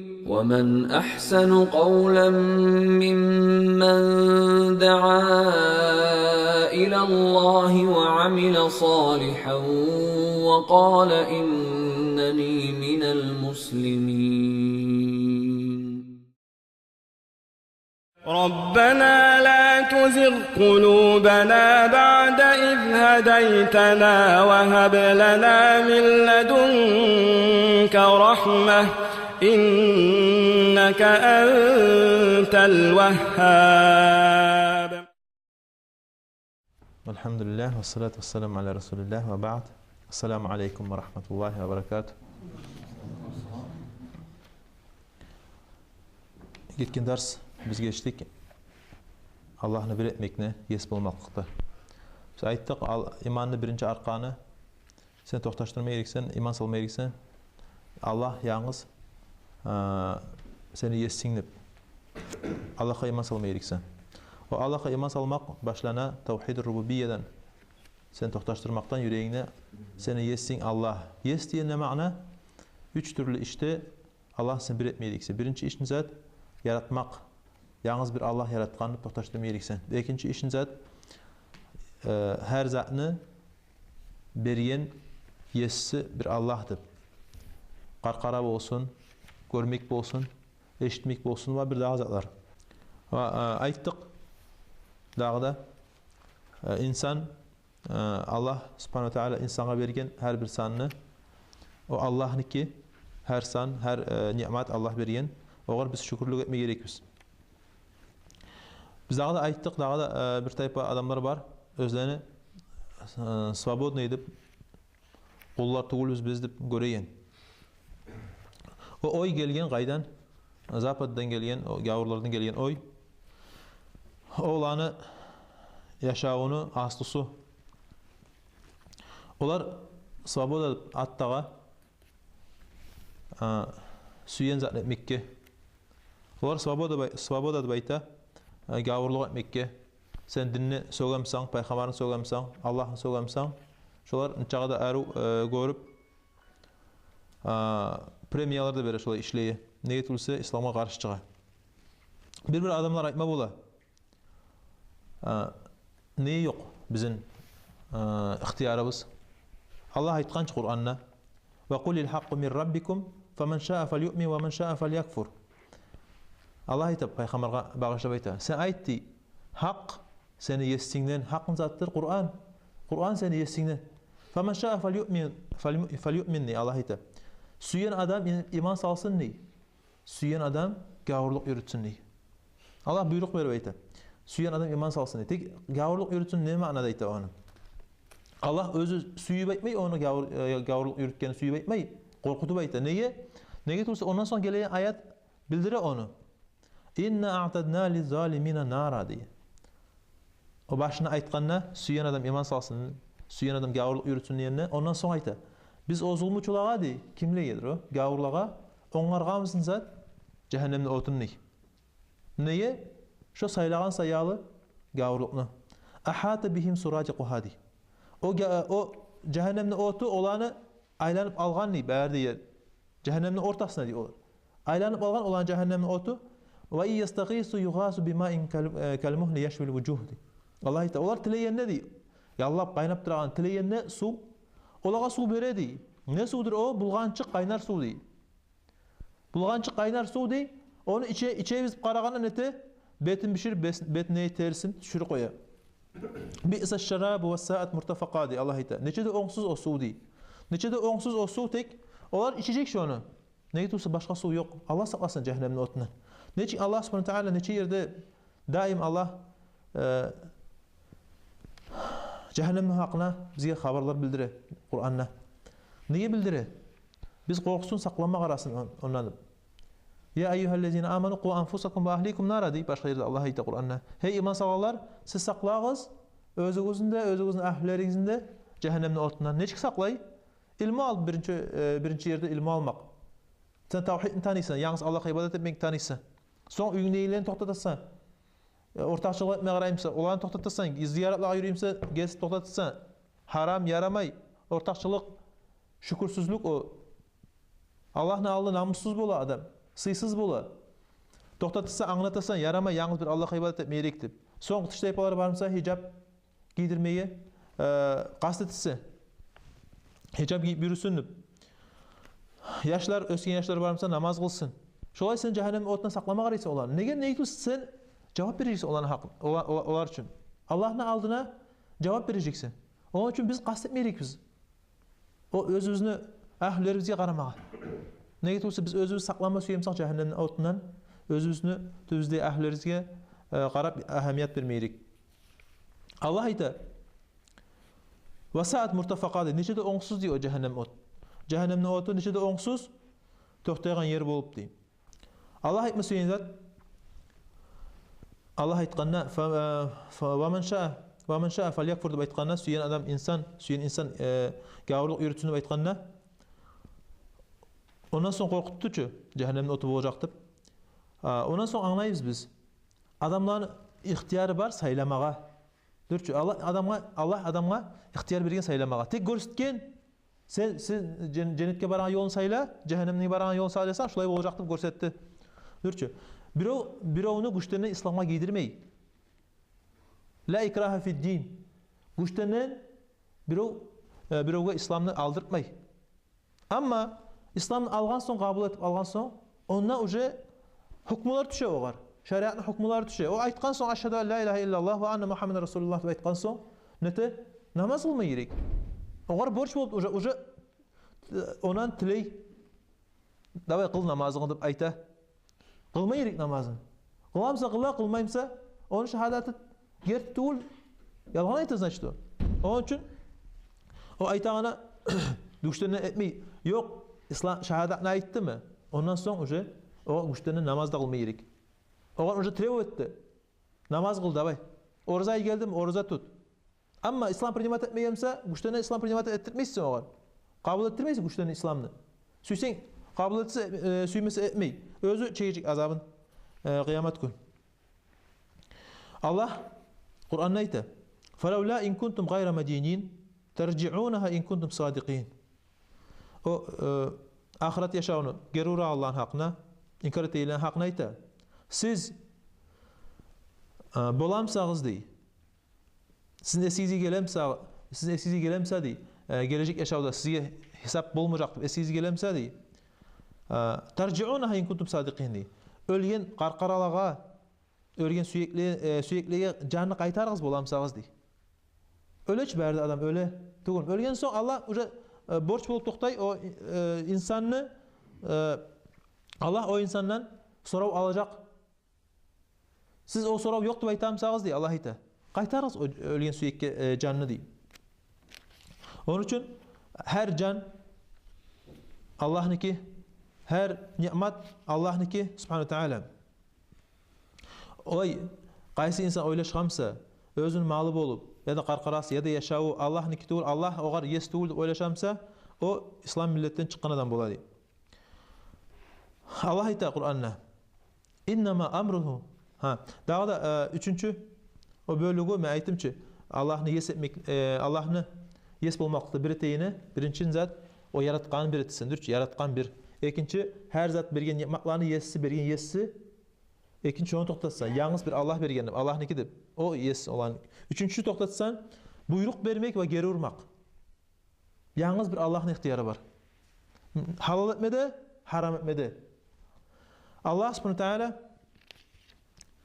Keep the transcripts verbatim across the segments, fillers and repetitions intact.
ومن أحسن قولا ممن دعا إلى الله وعمل صالحا وقال إنني من المسلمين. ربنا لا تزغ قلوبنا بعد إذ هديتنا وهب لنا من لدنك رحمة إنك أنت الوهاب. الحمد لله والصلاة والسلام على رسول الله وبعد. السلام عليكم ورحمة الله وبركاته. Гетген дарс биз гечдик Аллагьны бир этмекни, ес болмакълыкъда. Биз айтдыкъ, ал-, иманны биринчи арканы, сен токъташдырма герексен, иман салма герексен Аллагь янгыз, а, сени есинг деп. Аллагьгъа иман салма герексен. О Аллагьгъа иман салмакъ башлана тавхид рубубиядан. Сен токъташдырмакъдан юрегингде сени есинг Аллагь. Ес деген не маъна? Уьч тюрлю ишде Аллагьны сен бир этме герексен. Биринчи ишинг зат яратмакъ. Янгыз бир Аллагь яратгъанны токъташдырма герексен. Экинчи ишинг зат, э, гьар затны берген еси бир Аллагь деп. Къаркъара болсун, гёрмек болсун, эшитмек болсун ва бир дагъы затлар. Ва, э, айтдыкъ дагъы да, э, инсан Э, Аллагь субгьанагьу ва тааля инсангъа берген гьар бир санны, о Аллагьныки, гьар сан, гьар, э, ниъмат Аллагь берген. Огъар биз шюкюрлюк этме герекбиз. Биз дагъы да айтдыкъ, дагъы да, э, бир тайпа адамлар бар, оьзлени, э, свободный деп, къуллар тюгюлбюз биз деп гёреген. О ой гелген къайдан? Западдан гелген, о гявурлардан гелген ой. Оланы яшавуну аслусу. Олар свобода деп ат тагъа, а, сюйген зат этмекге. Олар свобода бай-, свобода деп айта, а, гявурлукъ этмекге. Сен динни сёгемсен, пайхаммарны сёгемсен, Аллагьны сёгемсен, шолар нечакъы да арив, э, гёрюп, а, премиялар да бере шолай ишлеге. Неге тюгюл эсе, исламгъа къаршы чыгъа. Бир-бир адамлар айтма бола: а, неге ёкъ бизин, а, ихтиярыбыз? Аллагь айтгъан чы Къуранда: «Ва къулил хакъкъу мин раббикум, фаман шаа фальюъмин ва ман шаа фальякфур». Аллагь айта, пайхаммаргъа багъышлап айта: «Сен айт, – дей, – гьакъ сени есингден, гьакъ затдыр Къуран. Къуран сени есингден. Фаман шаа фальюъмин, фальму-, фальюъмин, – дей Аллагь айта. – Сюйген адам и-, иман салсын, – дей. – Сюйген адам гявурлукъ юрютсюн, – дей. Аллагь буйрукъ берип айта. – Сюйген адам иман салсын, – дей. Тек гявурлукъ юрютсюн не маънада айта ону? Аллагь оьзю сюйюп айтмай ону, гявур-, э, гявурлукъ юрютгенни сюйюп айтмай, къоркъутуп айта. Неге? Неге тюгюл эсе, ондан сонг гелеген аят билдире ону. «Инна аътадна лиззалимина нара», – дей. О башында айтгъанда, сюйген адам иман салсын, сюйген адам гявурлукъ юрютсюн дегенде, ондан сонг айта: «Биз о зулмучулагъа, – дей, – кимлеге, – дир о, – гявурлагъа онгаргъанбыз зат жагьаннемни отун», – дей. Неге? Шо сайлагъан саялы гявурлукъну. «Агьата бигьим сурадикъугьа», – дей. О га-, о жагьаннемни оту оланы айланып алгъан, – дей, – бары да ер. Жагьаннемни ортасына, – дей, – олар. Айланып алгъан оланы жагьаннемни оту. «Ва ин ястагъису югъасу бимаин кал-, э, калмугьли яшвил вужугь», – дей. Аллагь айта, олар тилегенде, – дей, – яллап къайнап турагъан, тилегенде сув, олагъа сув бере, – дей. Не сувдур о? Булгъанчыкъ къайнар сув, – дей. Булгъанчыкъ къайнар сув, – дей. Ону иче, ичебиз деп къарагъанда нете? Бетин биширип, бес-, бетиндеги терисин тюшюрюп къоя. «Биъса шарабу ва саат муртафакъа», – дей Аллагь айта. Нече де онгсуз о сув, – дей. Нече де онгсуз о сув, тек олар ичежек шону. Неге тюгюл эсе, башгъа сув ёкъ. Аллагь сакъласын жагьаннемни отундан. Нечик Аллагь субгьанагьу ва тааля нече ерде даим Аллагь, э, жагьаннемни гьакъына бизге хабарлар билдире Къуранда. Неге билдире? Биз къоркъсун, сакъланма къарасын он-, ондан деп. «Я айюгьаллазина аману къу анфусакум ва агьликум нара», – дей башгъа ерде Аллагь айта Къуранда. «Гьей, иман салгъанлар, сиз сакълагъыз оьзюгюзню де, оьзюгюзню агьлюлеригизни де жагьаннемни отундан». Нечик сакълай? Илму ал биринчи, э, биринчи ерде илму алмакъ. Сен тавхидни таныйсан, янгыз Аллагьгъа ибадат этмекни таныйсан. Сонг уьюнгдегилерин токътатасан. Э, ортакъчылыкъ этме къараймыса, оланы токътатасан. Зияратлагъа юрюймюсе, гесип токътатасан. Гьарам, ярамай. Ортакъчылыкъ шюкюрсюзлюк о. Аллагьны алдында намуссуз бола адам. сыйсыз бола. Токътатса, англатасан, ярамай, янгыз бир Аллагьгъа ибадат этме герек деп. Сонг тыш тайпалар бармыса, гьижап гийдирмеге, э, къаст этсе, гьижап гийип юрюсюн деп. Яшлар, оьсген яшлар бармыса, намаз къылсын. Шолай сен жагьаннемни отундан сакълама къарайсан оланы. Неге, неге тюгюл сен жавап бережексен оланы гьакъ-, ола-, ола-, олар учун? Аллагьны алдына жавап бережексен. Ону учун биз къаст этме герекбиз о оьзюбюзню агьлюлерибизге къарамагъа. Неге тюгюл биз оьзюбюз сакъланма сюе бусакъ жагьаннемни отундан, оьзюбюзню тюбюбюздеги агьлюлерибизге, э, къарап агьамият берме герек. Аллагь айта: «Ва саат муртафакъа», — дей. Нече де онгсуз, дей, о жагьаннем от. Жагьаннемни оту нече де онгсуз токътайгъан ер болуп, дей. Аллагь айтма сюеген зат, Аллагь айтгъанда, фа-, э, фа-, «Ва ман шаа, ва ман шаа фальякфур», — деп айтгъанда, сюеген адам, инсан, сюеген инсан, э, гавурлукъ юрютсюн деп айтгъанда, ондан сонг къоркъутду чу, жагьаннемни оту болажакъ деп. А, ондан сонг англайбыз биз. Адамланы ихтияры бар сайламагъа. Дюр чю, Аллагь адамгъа, Аллагь адамгъа ихтияр берген сайламагъа. Тек гёрсетген, сен, сен жен-, женнетге барагъан ёлун сайла, жагьаннемге барагъан ёлун сайла десенг, шулай болажакъ деп гёрсетди. Дюр чю, биров бировню гючден исламгъа гийдирмей. «Ла икрагьа фид-дин». Гючден биров, э, бировге исламны алдыртмай. Амма исламны алгъан сонг, къабул этип алгъан сонг, онда уже гьукмулар тюше огъар. Шариатны гьукмулары тюше. О айтгъан сонг, «Ашгьаду ан ла илагьа иллаллагь ва анна Мугьаммадан расулуллагь», — деп айтгъан сонг, нете? Намаз къылма герек. Огъар борч болуп уже, уже, э, ондан тилей. «Давай, къыл намазынгны», — деп айта. Къылма герек намазын. Къыламса къыла, къылмаймса, ону шагьадаты герти тюгюл, ялгъан айта, значит, о. Ону учун о айтагъаны гючден этмей. Ёкъ, ислам шагьадатны айтдымы, ондан сонг уже о гючден намаз да къылма герек. Огъар уже требовать этди. Намаз къыл, давай. Ораза ай гелдими, ораза тут. Амма ислам принимать этмеген буса, гючден ислам принимать этдирмейсен огъар. Къабул этдирмейсен гючден исламны. Сюйсенг къабул этсе, э, сюймесе этмей. Оьзю чегежек азабын, э, къыямат гюн. Аллагь Къуранда айта: «Фалавла ин кунтум гъайра мадинин таржиунагьа ин кунтум садикъин». О, э, ахырат яшавну гери урагъанланы гьакъына, инкар этегенлени гьакъына айта. Сиз, э, боламсагъыз, дей, сизин эсигизге гелемсе, сизин эсигизге гелемсе, дей, э, гележек яшавда сизге гьисап болмажакъ деп эсигизге гелемсе, дей, э, таржиунагьа ин кунтум садикъин, дей. Оьлген къаркъаралагъа, оьлген сюекли-, э, сюеклеге жанны къайтарыгъыз боламсагъыз, дей. Оьле чи бары да адам, оьле. Тюгюлмю? Оьлген сонг Аллагь уже, э, борч болуп токътай о, э, инсанны, э, Аллагь о инсандан сорав алажакъ. Сиз о сорав ёкъ деп айтамсагъыз, дей, Аллагь айта, къайтарыгъыз о оьлген сюекге, э, жанны, дей. Ону учун гьар жан Аллагьныки, гьар ниъмат Аллагьныки, субгьанагьу ва тааля. Ой, къайсы инсан ойлашгъан буса, оьзюню малы болуп, яда къаркъарасы, яда яшаву Аллагьныки тюгюл, Аллагь огъар ес тюгюл деп ойлашгъан буса, о ислам миллетден чыкъгъан адам бола, дей. Аллагь айта Къуранда: «Иннама амругьу». Гьа, дагъы да, э, уьчюнчю о бёлюгю, мен айтдым чы, Аллагьны ес этмек, э, Аллагьны ес болмакълыкъда бир этегени, биринчи зат, о яратгъанын бир этесен, дюр чю, яратгъан бир. Экинчи, гьар зат берген ниъматланы еси, берген еси. Экинчи, ону токътатасан, янгыз бир Аллагь берген деп, Аллагьныки деп, о ес оланы. Уьчюнчю, токътатасан буйрукъ бермек ва гери урмакъ. Янгыз бир Аллагьны ихтияры бар. Гьалал этме де, гьарам этме де. Аллагь субгьанагьу ва тааля,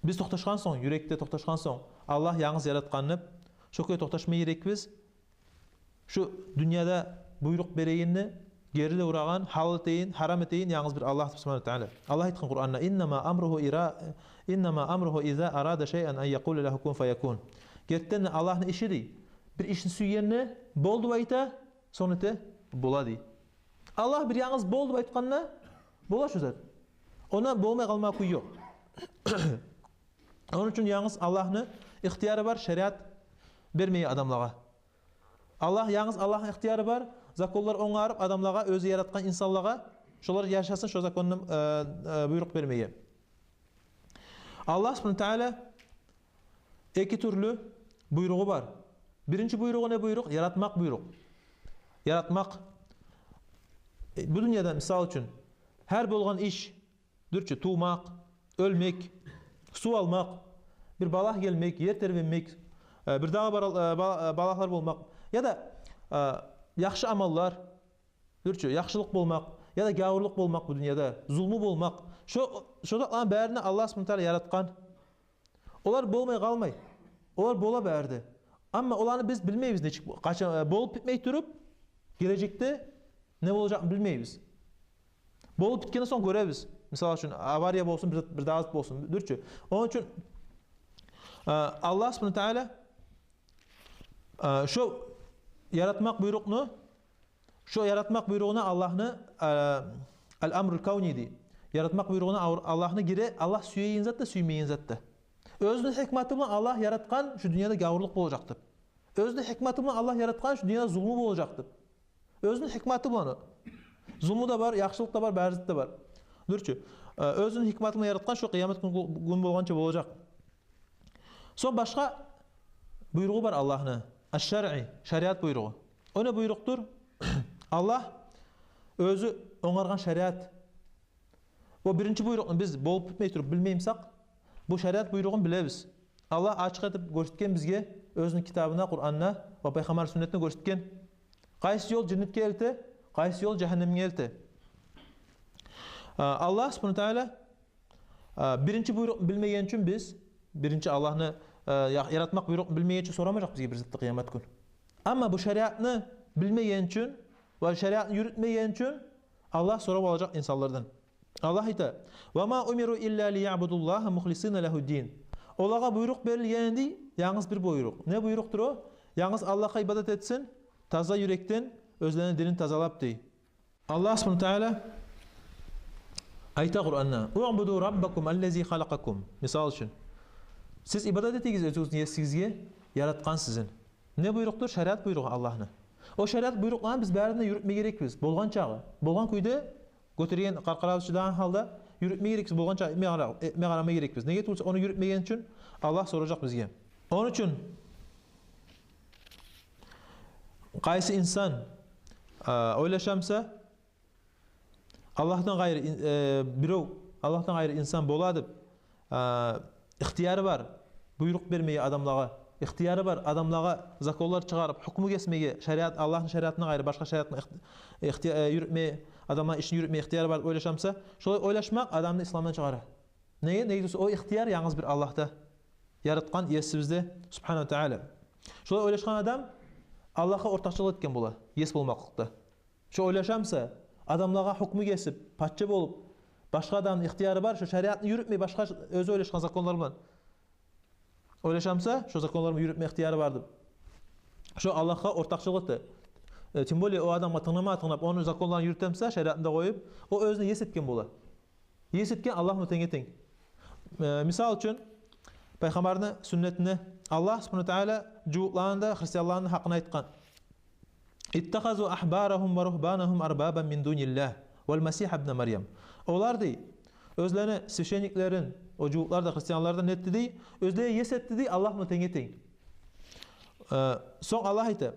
биз токъташгъан сонг, юрекде токъташгъан сонг, Аллагь янгыз яратгъан деп, шо кюйде токъташма герекбиз. Шу дюньяда буйрукъ берегенни, гери де урагъан, гьалал этейин, гьарам этейин янгыз бир Аллагь субгьанагьу ва тааля. Аллагь айтгъан Къуранда: «Иннама амругьу ира-, иннама амругьу иза арада шайан ан якъула лагьу кун фаякун». Гертиден де Аллагьны иши, дей, бир ишни сюйгенде «бол» деп айта, сонг эте, бола, дей. Аллагь бир янгыз «бол» деп айтгъанда, бола шу зат. Онда болмай къалма кюй ёкъ. Ону учун янгыз Аллагьны ихтияры бар шариат бермеге адамлагъа. Аллагь, янгыз Аллагьны ихтияры бар законлар онгарып адамлагъа, оьзю яратгъан инсанлагъа, шолар яшасын шо законну, э, э, буйрукъ бермеге. Аллагь субгьанагьу ва тааля эки тюрлю буйругъу бар. Биринчи буйругъу не буйрукъ? Яратмакъ буйрукъ. Яратмакъ. Э, бу дюньяда, мисал учун, гьар болгъан иш, Дюрчю, тувмакъ, оьлмек, сув алмакъ, бир балагь гелмек, ер тербенмек, э, бир дагъы бар, э, бала-, э, балагьлар болмакъ, яда, э, яхшы амаллар, дюрчю, яхшылыкъ болмакъ, яда гявурлукъ болмакъ бу дюньяда, зулму болмакъ. Шо, шо затланы барын да Аллагь субгьанагьу ва тааля яратгъан. Олар болмай къалмай. Олар бола бары да. Амма оланы биз билмейбиз нечик, къачан, э, болуп битмей туруп, гележекде не болажакъны билмейбиз. Болуп битгенден сонг гёребиз. Мисал учун, авария болсун, бир, бир дагъы зат болсун, дюрчю. Ону учун, э, Аллагь субгьанагьу ва тааля, э, шо яратмакъ буйрукъну, шо яратмакъ буйругъуна Аллагьны, э, аль-амруль кавни дей. Яратмакъ буйругъуна авр-, Аллагьны гире, Аллагь сюеген зат да, сюймеген зат да. Оьзюню гьикматы булан Аллагь яратгъан шу дюньяда гявурлукъ болажакъ деп. Оьзюню гьикматы булан Аллагь яратгъан шу дюньяда зулму болажакъ деп. Оьзюню гьикматы булан о. Зулму да бар, яхшылыкъ да бар, бары зат да бар. Дюрчю. Э, оьзюню гьикматы булан яратгъан шу къыямат гюн, гюн болгъанча болажакъ. Сонг башгъа буйругъу бар Аллагьны. Аш-шаръи, шариат буйругъу. О не буйрукъдур? Аллагь оьзю онгаргъан шариат. О биринчи буйрукъну биз болуп битмей туруп билмей бусакъ, бу шариат буйругъун билебиз. Аллагь ачыкъ этип гёрсетген бизге оьзюню китабында, Къуранда ва пайхаммар сюннетинде гёрсетген. Къайсы ёл женнетге элте, къайсы ёл жагьаннемге элте. А, Аллагь субгьанагьу ва тааля, а, биринчи буйрукъну билмеген учун биз, биринчи Аллагьны, а, я-, яратмакъ буйрукъну билмеген учун сорамажакъ бизге бир затны къыямат гюн. Амма бу шариатны билмеген учун ва шариатны юрютмеген учун Аллагь сорап алажакъ инсанлардан. Аллагь айта: «Ва ма умиру илля лиябудуллагьа мухлисина лагьуддин». Олагъа буйрукъ берилген дей, янгыз бир буйрукъ. Не буйрукъдур о? Янгыз Аллагьгъа ибадат этсин, таза юрекден, оьзлени динин тазалап дей. Аллагь субгьанагьу ва тааля айта Къуранда: «Уъбуду раббакум аллази халакъакум». Мисал учун, сиз ибадат этигиз оьзюгюзню есигизге, яратгъан сизин. Не буйрукъдур? Шариат буйругъу Аллагьны. О шариат буйрукъланы биз барын да юрютме герекбиз. Болгъан чагъы, болгъан кюйде, гётерген къаркъарабыз чыдагъан гьалда юрютме герекбиз. Болгъан чагъы этме къара-, этме къарама герекбиз. Неге тюгюл эсе, ону юрютмеген учун Аллагь соражакъ бизге. Ону учун къайсы инсан, а, ойлашамса, Аллагьдан къайры ин-, э, бирев, Аллагьдан къайры инсан бола деп, э, ихтияры бар буйрукъ бермеге адамлагъа, ихтияры бар адамлагъа законлар чыгъарып, гьукму гесмеге, шариат, Аллагьны шариатындан къайры башгъа шариатны ихти-, ихти-, э, юрютме, адамланы ишин юрютме ихтияры бар деп ойлашамса, шолай ойлашмакъ адамны исламдан чыгъара. Неге? Неге десе, о ихтияр янгыз бир Аллагьда, яратгъан Есибизде, субгьанагьу ва тааля. Шолай ойлашгъан адам Аллагьгъа ортакъчылыкъ этген бола, ес болмакълыкъда. Шо ойлашамса, адамлагъа гьукму гесип, пача болуп, башгъа адамны ихтияры бар, шо шариатны юрютмей, башгъа оьзю ойлашгъан законлар булан ойлашамса, шо законлар булан юрютме ихтияры бар деп, шо Аллагьгъа ортакъчылыкъ эте. Э, тем более, о адамгъа тынглама, тынглап, ону законларын юрютемсе, шариатны да къоюп, о оьзюне ес этген бола. Ес этген Аллагь булан тенге-тенг. Э, мисал учун, Пайхаммарны сюннетинде Аллагь субгьанагьу ва тааля жугьутланы да, христианланы да гьакъын айтгъан: «Иттахазу ахбарагьум ва ругьбанагьум арбабан мин дуниллагь вал масигь ибна Марьям». Олар, дей, оьзлени священниклерин, о жугьутлар да, христианлар да не этди, дей, оьзлеге ес этди, дей, Аллагь булан тенге-тенг. Э, сонг Аллагь айта,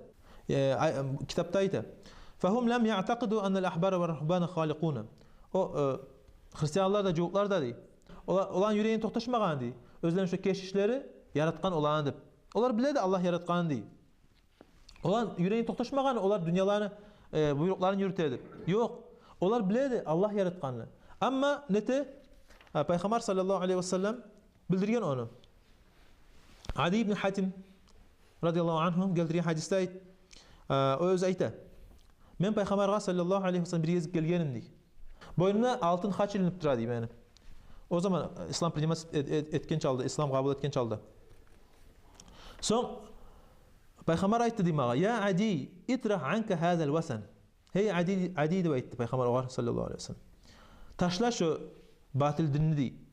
э, ай-, китапда айта: «Фагьум лам яътакъиду аннал ахбара ва ругьбана халикъуна». О, э, христианлар да, жугьутлар да, дей, ола-, оланы юрегинде токъташмагъан, дей, оьзлени шо кешишлери яратгъан оланы деп. Олар биле эди Аллагь яратгъанын, дей. Оланы юрегинде токъташмагъан, олар дюньяланы, э, буйрукъларын юрюте эди. Ёкъ. Олар биле эди Аллагь яратгъанын. Амма не эте, э, Пайхаммар саллаллагьу алайгьи ва саллам билдирген ону. Ади ибн Гьатим радияллагьу ангьу гелтирген гьадисде айт-, э, о оьзю айта: «Мен Пайхаммаргъа саллаллагьу алайгьи ва саллам бир гезик гелгенмен, – дей. – Бойнума алтын хач илинип тура эди мени. О заман, э, ислам принимать эт-, эт-, этгенче алда, ислам къабул этгенче алда». Сонг Пайхаммар айтды, дей, магъа: «Я Ади, итрагь анка гьазал васан». «Гьей Ади, Ади, – деп айтды Пайхаммар огъар саллаллагьу алайгьи ва саллам, – ташла шо батил динни», – дей.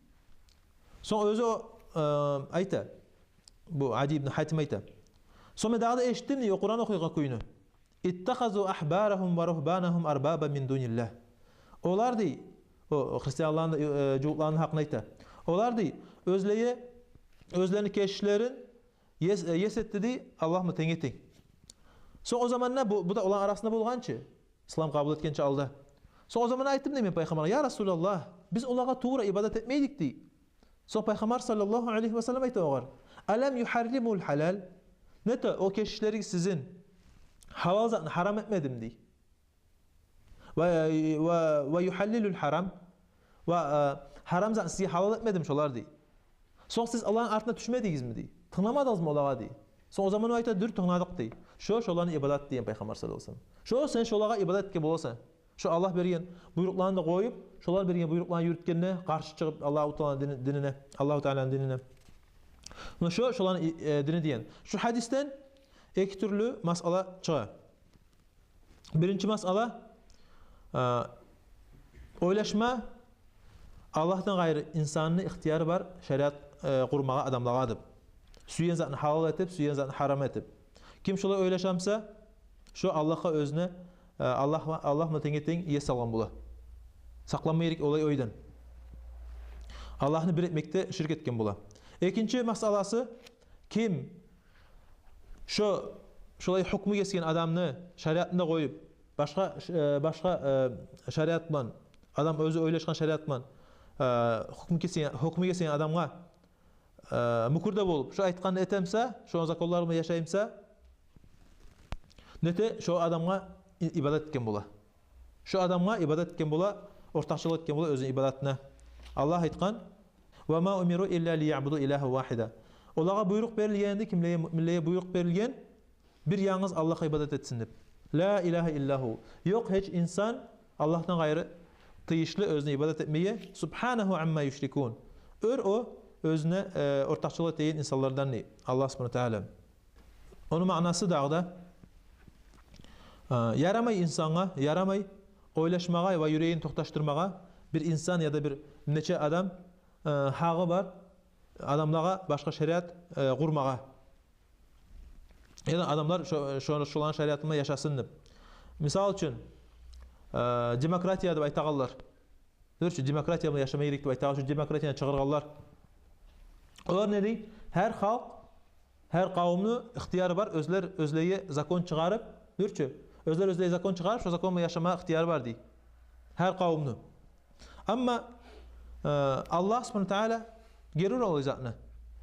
Сонг оьзю, э, айта, бу Ади ибн Гьатим айта: «Сонг мен дагъы да эшитдим, – дей, – о Къуран охуйгъан кюйню: „Иттахазу ахбарагьум ва ругьбанагьум арбабан мин дуниллагь“». Олар, дей, о христианланы, э, жугьутланы гьакъын айта. Олар, дей, оьзлеге, оьзлени кешишлерин ес, э, ес этди, дей, Аллагь булан тенге-тенг. Сонг о заманда бу, бу да оланы арасында болгъан чы, ислам къабул этгенче алда. Сонг о заман айтдым дей мен пайхаммаргъа: «Я Расулаллагь, биз олагъа тувра ибадат этмейдик», — дей. Сонг пайхаммар саллаллагьу алайгьи ва саллам айта огъар: «Алам юхарримул халал?» Нете, о кешишлеригиз сизин гьалал затны гьарам этмедими, дей. «Ва, ва, ва юхаллилул харам». Ва, э, гьарам затны сизге гьалал этмедими шолар, дей. Сонг сиз оланы артына тюшмедигизми, дей. Тынгламадыгъызмы олагъа, дей. Сонг о заман о айта: «Дюр, тынгладыкъ», — дей. Шо шоланы ибадаты, деген пайхаммар саллаллагьу алайгьи ва саллам. Шо сен шолагъа ибадат этген боласан. Шо Аллагь берген буйрукъланы да къоюп, шолар берген буйрукъланы юрютгенде къаршы чыгъып Аллагьу Тааланы дини-, динине, Аллагьу Тааланы динине. Муна шо шоланы и-, э, дини деген. Шу гьадисден эки тюрлю масъала чыгъа. Биринчи масъала, э, ойлашма Аллагьдан къайры инсанны ихтияры бар шариат, э, къурмагъа адамлагъа деп. Сюйген затны гьалал этип, сюйген затны гьарам этип. Ким шолай ойлаша буса, шо Аллагьгъа оьзюне, э, Аллагь, Аллагь булан тенге-тенг ес салгъан бола. Сакъланма герек олай ойдан. Аллагьны бир этмекде ширк этген бола. Экинчи масъаласы, ким шо, шолай гьукму гесген адамны шариатында къоюп, башгъа, э, башгъа, э, шариат булан, адам оьзю ойлашгъан шариат булан, э, гьукму гесген, гьукму гесген адамгъа, э, мюкюр де болуп, шо айтгъанны эте буса, шону законлары булан яшай буса, нете, шо адамгъа и-, ибадат этген бола. Шо адамгъа ибадат этген бола, ортакъчылыкъ этген бола оьзюню ибадатына. Аллагь айтгъан: «Ва ма умиру илла лиябуду илагьан вагьида». Олагъа буйрукъ берилген эди, кимлеге, муъминлеге буйрукъ берилген, бир янгыз Аллагьгъа ибадат этсин деп. «Ла илагьа иллагьу». Ёкъ гьеч инсан Аллагьдан къайры тийишли оьзюне ибадат этмеге. «Субгьанагьу амма юшрикун». Оьр о оьзюне, э, ортакъчылыкъ этеген инсанлардан, дей Аллагь субгьанагьу ва таала. Ону маънасы дагъы да, э, ярамай инсангъа, ярамай ойлашмагъа ва юрегин токъташдырмагъа бир инсан яда бир нече адам, э, гьакъы бар адамлагъа башгъа шариат, э, къурмагъа. Яда адамлар шо-, шо-, шоланы шариатында яшасын деп. Мисал учун, э, демократия деп айтагъанлар. Дюр чю, демократия булан яшама герек деп айтагъан, шо демократияны чыгъаргъанлар. Олар не дей? Гьар халкъ, гьар къавумну ихтияры бар оьзлер оьзлеге закон чыгъарып, дюр чю, оьзлер оьзлеге закон чыгъарып, шо закон булан яшама ихтияры бар, дей. Гьар къавумну. Амма, э, Аллагь субгьанагьу ва таала гери ура олай затны.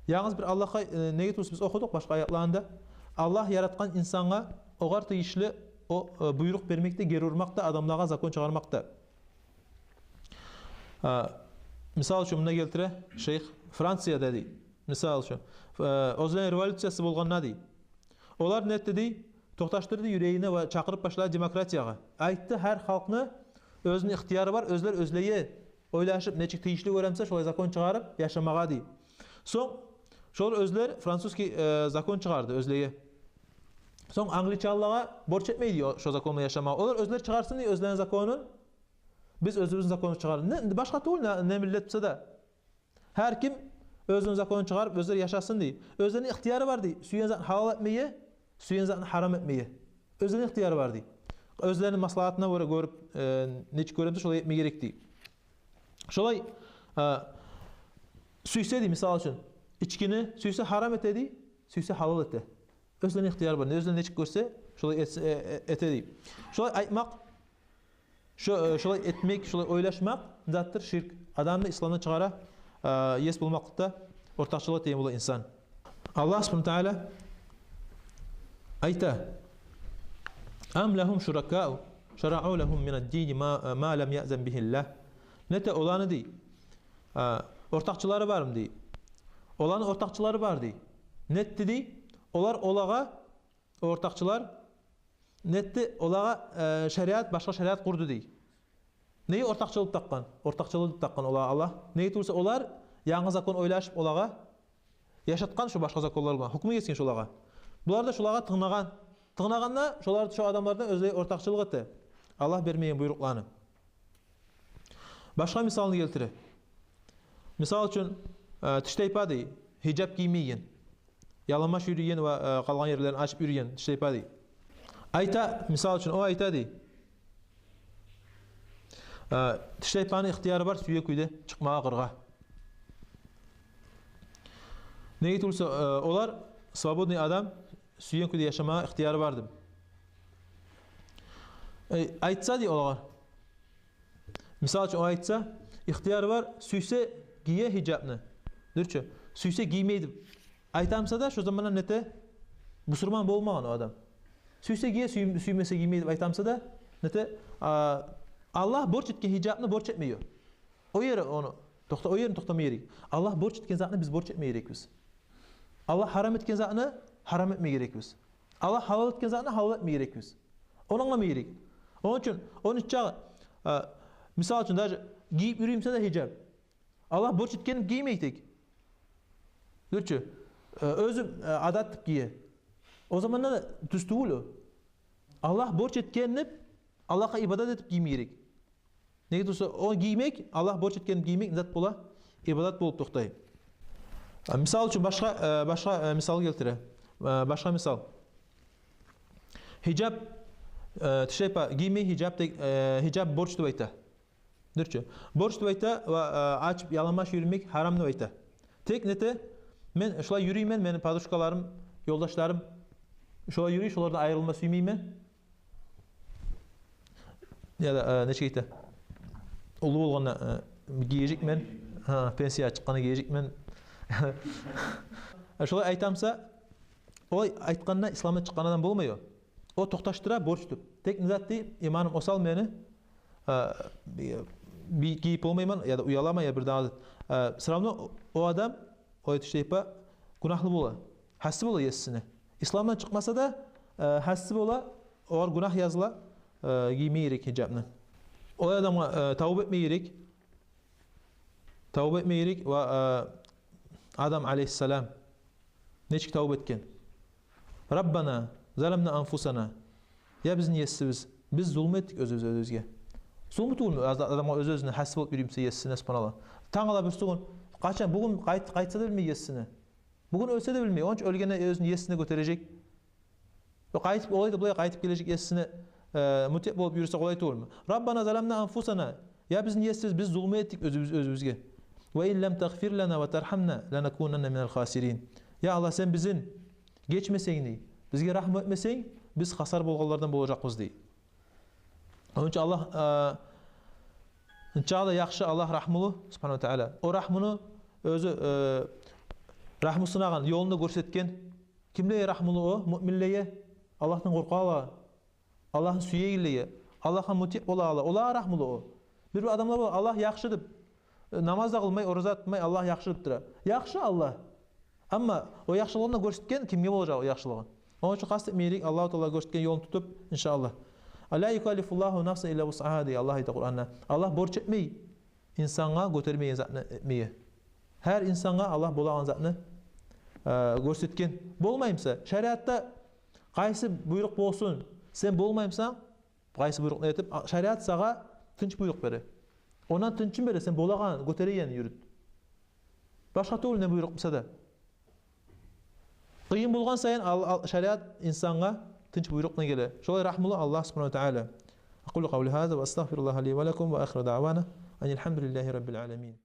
Янгыз бир Аллагьгъа, э, неге турса биз охудукъ башгъа аятларында, Аллагь яратгъан инсангъа огъар тийишли о, э, буйрукъ бермек де, гери урмакъ да, адамлагъа закон чыгъармакъ да. Э, мисал учун, мунда гелтире шейх, Францияда, дей. Мисал учун, э, оьзлени революциясы болгъанда, дей, олар не этди, дей, токъташдырды юрегин ва чакъырып башлады демократиягъа. Айтды, гьар халкъны оьзюню ихтияры бар, оьзлер оьзлеге ойлашып, нечик тийишли гёре буса, шолай закон чыгъарып яшамагъа, дей. Сонг шолар оьзлер французский, э, закон чыгъарды оьзлеге. Сонг англичанлагъа борч этмей, дей, о, шо законну яшамагъа. Олар оьзлер чыгъарсын, дей, оьзлени законун. Биз оьзюбюзню законну чыгъар-, не, башгъа тюгюл, не, не миллет буса да. Гьар ким оьзюню законун чыгъарып, оьзлер яшасын, дей. Оьзлени ихтияры бар, дей, сюйген затны гьалал этмеге, сюйген затны гьарам этмеге. Оьзлени ихтияры бар, дей. Оьзлени маслагьатына гёре гёрюп, э, нечик гёре буса, шолай этме герек, дей. Шолай, э, сюйсе, дей, мисал учун, ичкини сюйсе гьарам эте, дей, сюйсе гьалал эте. Оьзлени ихтияры бар, оьзлени нечик гёрсе, шолай эт-, э, э, эте, дей. Шолай айтмакъ, шо-, э, шолай этмек, шолай ойлашмакъ затдыр ширк. Адамны исламдан чыгъара, э, ес болмакълыкъда ортакъчылыкъ этеген бола инсан. Аллагь субгьанагьу ва таала айта: «Ам лагьум шуракау шарау лагьум минад-дини ма, ма лам яъзан бигьиллагь». Нете оланы, дей, э, ортакъчылары бармы, дей. Оланы ортакъчылары бар, дей. Нетди, дей, олар олагъа ортакъчылар, нетди, олагъа, э, шариат, башгъа шариат къурду, дей. Неге ортакъчылыкъ такъгъан? Ортакъчылыкъ деп такъгъан олагъа Аллагь. Неге тюгюл буса, олар янгы закон ойлашып, олагъа яшатгъан шо башгъа законлар булан, гьукму гесген шолагъа. Булар да шолагъа тынглагъан. Тынглагъанда, шолар да шо адамлардан оьзлеге ортакъчылыкъ эте, Аллагь бермеген буйрукъланы. Башгъа мисалны гелтире. Мисал учун, э, тиштайпа, дей, гьижап гиймейген, яланбаш юрюйген ва, э, къалгъан ерлерин ачып юрюйген тиштайпа, дей. Айта, мисал учун, о айта, дей, э, тиштайпаны ихтияры бар сюйген кюйде чыкъмагъа къыргъа. Неге тюгюл буса, э, олар, свободный адам, сюйген кюйде яшамагъа ихтияры бар деп. Э, айтса, дей, олагъа, Мисал учун, о айтса, ихтияр бар, сюйсе гие хижабны. Дюр чю, сюйсе гиймей деп айтамса да, шо заманда нете, бусурман болмагъан о адам. Сюйсе гие, сюй-, сюймесе гиймей деп айтамса да, нете, а, Аллагь борч этген хижабны борч этмей о. О ери ону токъта-, о ерин токътама герек. Аллагь борч этген затны биз борч этме герекбиз. Аллагь гьарам этген затны гьарам этме герекбиз. Аллагь гьалал этген затны гьалал этме герекбиз. Ону англама герек. Ону учун, ону чагъы, а, мисал учун, даже гийип юрюймсе де хижаб, Аллагь борч этгенин гиймей тек. Дюр чю, э, оьзю, э, адат деп гие. О заманда да тюз тюгюл о. Аллагь борч этген деп, Аллагьгъа ибадат этип гийме герек. Неге турса, о гиймек, Аллагь борч этген гиймек зат бола, ибадат болуп токътай. А, мисал учун, башгъа, э, башгъа, э, мисал гелтире. Э, башгъа мисал. Хижаб, э, тишлейпа, гиймей хижаб, тек, э, хижаб борч деп айта. Дюр чю, борч деп айта, ва, э, ачып, яланбаш юрюмек гьарам деп айта. Тек нете, мен шулай юрюймен, мени подружкаларым, ёлдашларым шулай юрюй, шолардан айрылма сюймеймен. Яда, э, нечик айта? Уллу болгъанда, э, гиежекмен. Гьа, пенсиягъа чыкъгъанда гиежекмен. Шолай айтамса, олай айтгъанда исламдан чыкъгъан адам болмай о. О токъташдыра борч деп. Тек не зат дей, иманым осал мени, э, би-, би-, гийип болмайман, яда уяламан, я бир дагъы зат. Э, всё равно о адам, о тишлейпа, гюнагьлы бола. Гьасси бола есине. Исламдан чыкъмаса да, э, гьасси бола, огъар гюнагь языла, э, гийме герек хижабны. Олай адамгъа, э, тавба этме герек. Тавба этме герек. Ва, э, Адам алейгьиссалам нечик тавба этген? «Раббана заламна анфусана». Я бизин есибиз, биз зулму этдик оьзюбюз оьзюбюзге. Зулму тюгюлмю ад-, адамгъа оьз-оьзюне гьасси болуп юрюймсе есине, субгьаналлагь. Тангала бирси гюн, къачан, бугюн къайт-, къайтса да билмей есине. Бугюн оьлсе де билмей, онча оьлгенде оьзюн есине гётережек. Ва къайтып, олай да булай къайтып гележек есине, э, мутиъ болуп юрюсе къолай тюгюлмю? «Раббана заламна анфусана». Я бизин есибиз, биз зулму этдик оьзюбюз оьзюбюзге. «Ва ин лам тагъфир лана ва тархамна ланакунанна минал хасирин». Я Аллагь, сен бизин гечмесенг, дей, бизге рагьму этмесенг, биз хасар болгъанлардан болажакъбыз, дей. Ону учун Аллагь, э, чагъы да яхшы, Аллагь рагьмулу, субгьанагьу ва таала. О рагьмуну оьзю, э, рагьму сынагъан ёлун да гёрсетген. Кимлеге рагьмулу о? Муъминлеге, Аллагьдан къоркъагъанлагъа, Аллагьны сюегенлеге, Аллагьгъа мутиъ болагъанлагъа, олагъа рагьмулу о. Бир-бир адамлар бола, Аллагь яхшы деп, э, намаз да къылмай, ораза да тутмай, Аллагь яхшы деп тура. Яхшы Аллагь. Амма о яхшылыгъын да гёрсетген кимге болажакъ о яхшылыгъы? Ону учун къаст этме герек Аллагьу Таала гёрсетген ёлун тутуп, иншааллагь. «Ла юкаллифуллагьу нафсан илла вусъагьа», – дей Аллагь, айта Къуранда. Аллагь борч этмей инсангъа гётермеген затны этмеге. Гьар инсангъа Аллагь болагъан затны, э, гёрсетген. Болмаймса, шариатда къайсы буйрукъ болсун, сен болмаймсан, къайсы буйрукъну этип, а, шариат сагъа тынч буйрукъ бере. Ондан тынчын бере, сен болагъанын, гётерегенин юрют. Башгъа тюгюл не буйрукъ буса да. Къыйын болгъан сайын ал-, ал-, шариат инсангъа тынч буйрукъну геле. Шолай рагьмулу Аллагь субгьанагьу ва таала. أقول قولي هذا وأستغفر الله لي ولكم وآخر دعوانا أن الحمد لله رب العالمين.